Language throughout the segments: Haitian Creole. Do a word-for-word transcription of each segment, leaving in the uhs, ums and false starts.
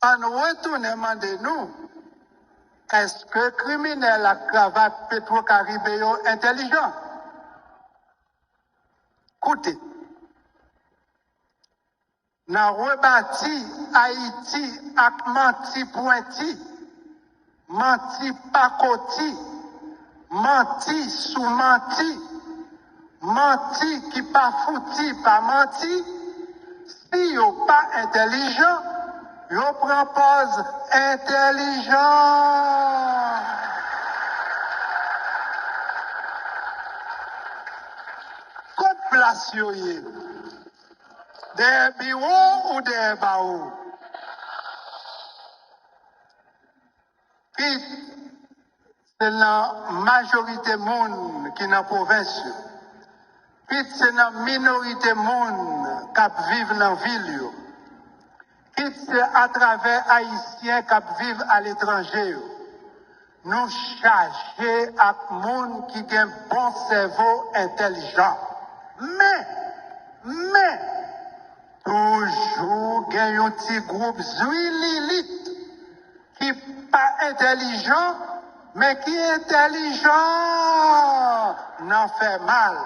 Ann retounen mande nou, èske kriminèl ak kravat Petwokaribe yo entèlijan? Koute, nan rebati Ayiti ak manti pwenti, manti pakoti, manti sou manti, manti ki pa fouti pa manti, si yo pa entèlijan, yo pran pòz entèlijan. Kot plas yo ye? Dèyè biwo ou dèyè bawo? Kit se nan majorite moun ki nan pwovens yo, kit se nan minorite moun k ap viv nan vil yo, kit se atravè Ayisyen k ap viv aletranje yo, nou chaje ak moun ki gen bon sèvo entèlijan. Men, men, toujou gen yon ti gwoup zwililit ki pa entèlijan, men ki entèlijan nan fè mal.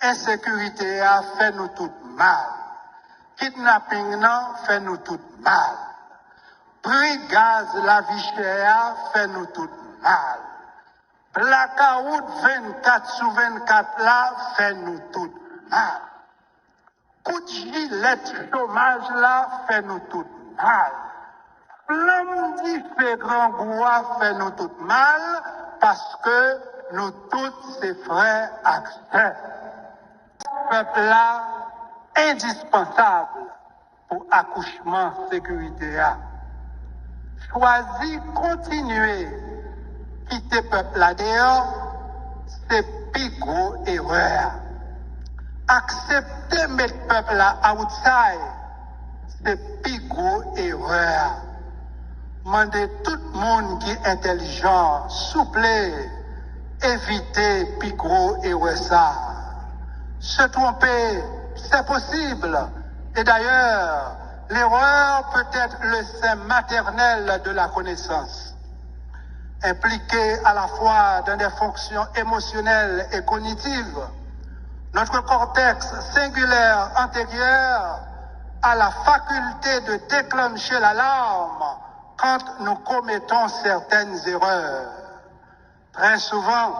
Ensekirite a fè nou tout mal. Kidnaping nan fè nou tout mal. Pri gaz, lavi chè a fè nou tout mal. Blakawout vennkat sou vennkat la fè nou tout mal. Kout jilèt chomaj la fè nou tout mal. Flanm dife grangou a fè nou tout mal, paske nou tout se frè ak sè. Pèp la endispansab pou akouchman sekirite a. Chwazi kontinye kite pèp la deyò, se pi gwo erè a. Aksepte met pèp la outside, se pi gwo erè a. Mande tout moun ki entèlijan, souple, evite pi gwo erè sa a. Se twonpe, c'est possible. Et d'ailleurs, l'erreur peut être le sein maternel de la connaissance. Impliqué à la fois dans des fonctions émotionnelles et cognitives, notre cortex singulaire antérieur a la faculté de déclencher l'alarme quand nous commettons certaines erreurs. Très souvent,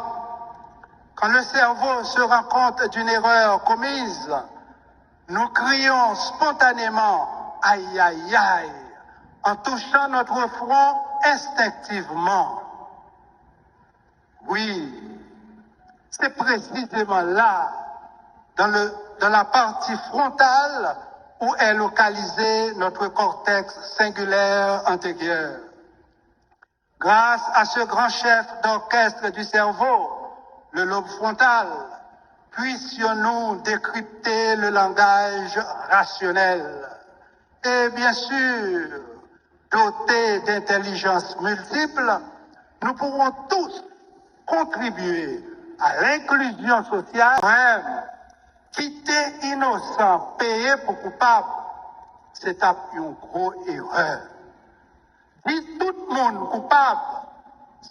quand le cerveau se rend compte d'une erreur commise, nous crions spontanément « aïe aïe aïe » en touchant notre front instinctivement. Oui, c'est précisément là, dans le, dans la partie frontale, où est localisé notre cortex singulaire antérieur. Grâce à ce grand chef d'orchestre du cerveau, le lobe frontal, puissions-nous décrypter le langage rationnel. Et bien sûr, dotés d'intelligences multiples, nous pourrons tous contribuer à l'inclusion sociale. Frè m, kite inosan peye pou koupab, se t ap yon gwo erè. Di tout moun koupab,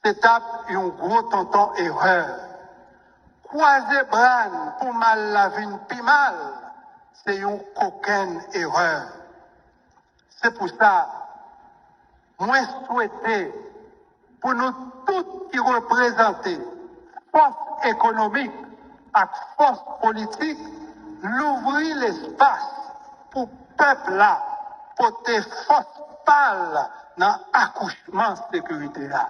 se t ap yon gwo tonton erè. Kwaze bra n pou mal la vin pi mal, se yon kokenn erè. Se pou sa, mwen swete pou nou tout ki reprezante fòs ekonomik ak fòs politik louvri lespas pou pèp la pote fòs pa l nan akouchman sekirite a.